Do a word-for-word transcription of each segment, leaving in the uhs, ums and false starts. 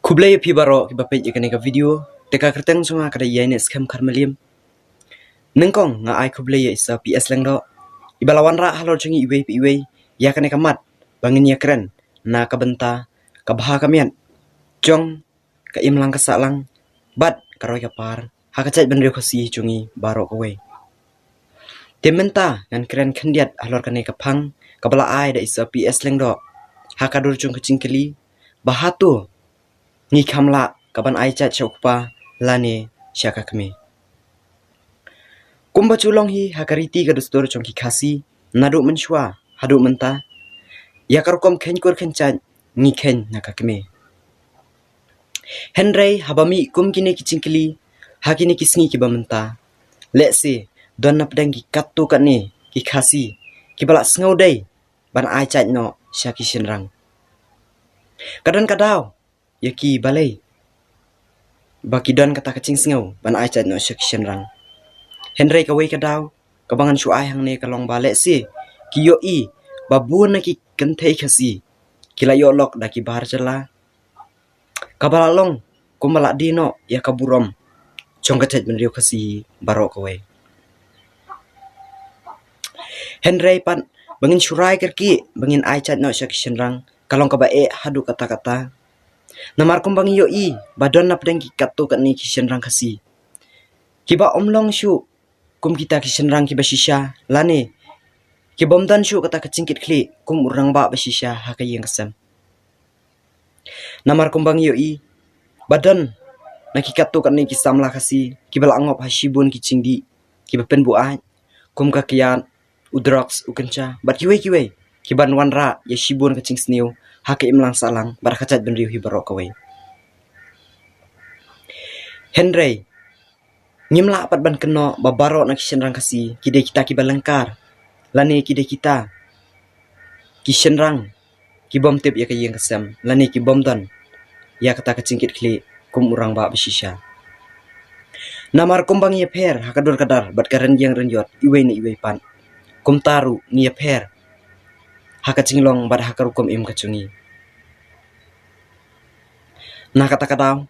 Khublei ïa phi baroh kiba peit ïa kane ka video. Te ka kyrteng jong nga ka dei Ïainehskhem Kharmylliam. Nyngkong nga ai khublei ïa i Sir P S Lyngdoh, iba la wanrah halor jong ngi iwei pa iwei ïa kane ka mat ba ngin ïakren na ka bynta ka bha ka miat jong ka imlang ka sahlang bad ka roi ka par ha ka jaitbynriew Khasi jong ngi baroh kawei. Te mynta ngan kren khyndiat halor kane ka phang kaba la ai da i Sir P S Lyngdoh ha ka dur jong ka jingkylli ba hato ngi kham lah ka ban ai jait sha u kpa lane sha ka kmie. Kumba ju long hi ha ka riti ka dustur jong ki Khasi naduh mynshuwa haduh mynta, ïa ka rukom kheiñ kur kheiñ jait ngi kheiñ na ka kmie. Hynrei haba mih kum kine ki jingkylli ha kine ki sngi kiba mynta, lehse don na pdeng ki katto katne ki Khasi kiba la sngew dei ban ai jait noh sha ki shynrang. Ka don ka daw ïa ki balei ba ki don kata ka jingsngew ban ai jait noh sha ki shynrang. Hynrei kawei ka daw kaba ngan shu ai hangne ka long ba lehse ki ïohi ba bun na ki kynthei Khasi ki la ïoh lok da ki bar jylla, kaba la long kumba la die noh ïa ka burom jong ka jaitbynriew Khasi baroh kawei. Hynrei pat ba ngin shu rai kyrkieh ba ngin ai jait noh sha ki shynrang ka long kaba eh haduh katta katta. Namar kumba ngi ïohi ba don na pdeng ki katto katne ki shynrang Khasi kiba ym long shuh kum kita ki shynrang kiba shisha lane ki bym don shuh kata ka jingkitkhlieh kum u rangbah ba shisha ha ka ïing ka sem. Namar kumba ngi ïohi ba don na ki katto katne ki samla Khasi kiba la ngop ha shibun ki jingdih kiba pynbuaid, kum ka kiad, u drugs, u kynja bad kiwei kiwei, kiban wanrah ïa shibun ka jingsniew ha ka imlang sahlang bad ha ka jaitbynriew hi baroh kawei. Hynrei ngim lah pat ban kynnoh ba baroh na ki shynrang Khasi ki dei kita kiba lyngkar lane ki dei kita ki shynrang ki bym tip ïa ka ïing ka sem lane ki bym don ïa kata ka jingkitkhlieh kum u rangbah ba shisha. Namar kumba ngi ïapher ha ka dur ka dar bad ka rynïeng rynïot iwei na iwei pat, kumta ruh ngi ïapher ha ka jinglong bad ha ka rukom im ka jong ngi. Na kata ka daw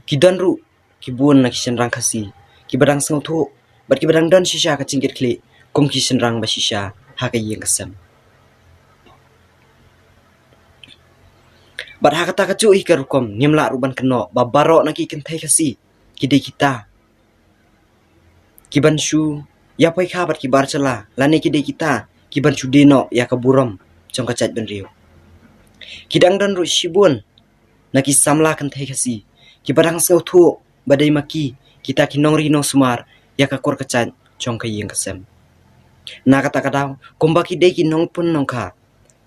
ki don ruh ki bun na ki shynrang Khasi kiba dang sngewthuh bad kiba dang don shisha ka jingkitkhlieh kum ki shynrang ba shisha ha ka ïing ka sem. Bad ha kata ka juh hi ka rukom ngim lah ruh ban kynnoh ba baroh na ki kynthei Khasi ki dei kita kiban shu ïapoikha bad ki bar jylla lane ki dei kita kiban shu die noh ïa ka burom jong ka jaitbynriew. Ki dang don ruh shibun na ki samla kynthei Khasi kiba dang sngewthuh ba dei ma ki kita ki nongri nongsumar ïa ka kur ka jait jong ka ïing ka sem. Na kata ka daw kumba ki dei ki nongpun nongkha,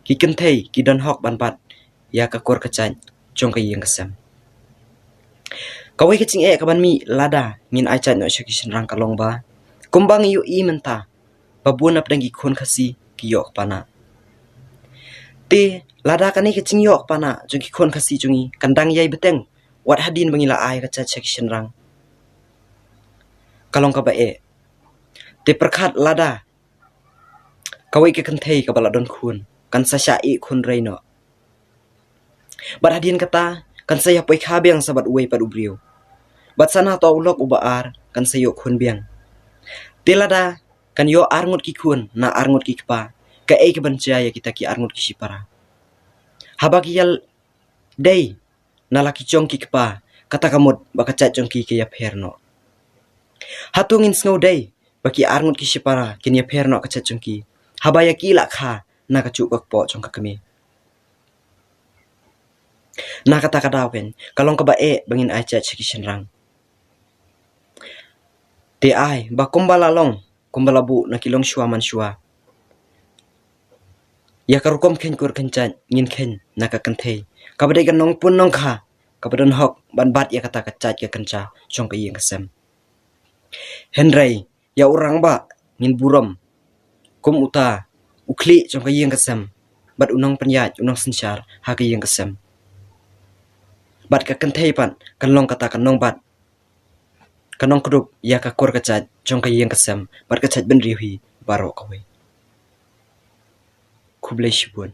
ki kynthei ki don hok ban bat ïa ka kur ka jait jong ka ïing ka sem. Kawei ka jingeh kaban mih lada ngin ai jait noh sha ki shynrang ka long ba kumba ngi ïohi mynta ba bun na pdeng ki khun Khasi ki ïoh kpa nah. Te lada kane ka jingïoh kpa nah jong ki khun Khasi jong ngi kan dang ïai bteng wat hadien ba ngi la ai ka jait sha ki shynrang, ka long kaba eh. Te pyrkhat lada kawei ka kynthei kaba la don khun kan sa shah ïeh khun rei noh. Bad hadien kata kan sa ïapoikha biang sa bad uwei pat u briew. Bad sa na to u lok uba ar kan sa ïoh khun biang. Te lada kan ïoh arngut ki khun na arngut ki kpa, kaei kaban jia ïa kita ki arngut ki shipara? Haba ki ïa dei na la ki jong ki kpa, kata ka mut ba ka jait jong ki ka ïapher noh. Hato ngin sngew dei ba ki arngut ki shipara kin ïapher noh ka jait jong ki haba ïa ki la kha na ka juh ka kpoh jong ka kmie? Na kata ka daw kein ka long kaba eh ba ngin ai jait sha ki shynrang. Te ai ba kumba la long kumba la buh na ki longshuwa manshuwa, ïa ka rukom kheiñ kur kheiñ jait ngin kheiñ na ka kynthei kaba dei ka nongpun nongkha kaba don hok ban bat ïa kata ka jait ka kynja jong ka ïing ka sem. Hynrei ïa u rangbah ngin burom kum uta u khlieh jong ka ïing ka sem bad u nongpynïaid u nongsynshar ha ka ïing ka sem. Bad ka kynthei pat kan long kata ka nongbat, ka nongkdup ïa ka kur ka jait jong ka ïing ka sem bad ka jaitbynriew hi baroh kawei. Khublei shibun.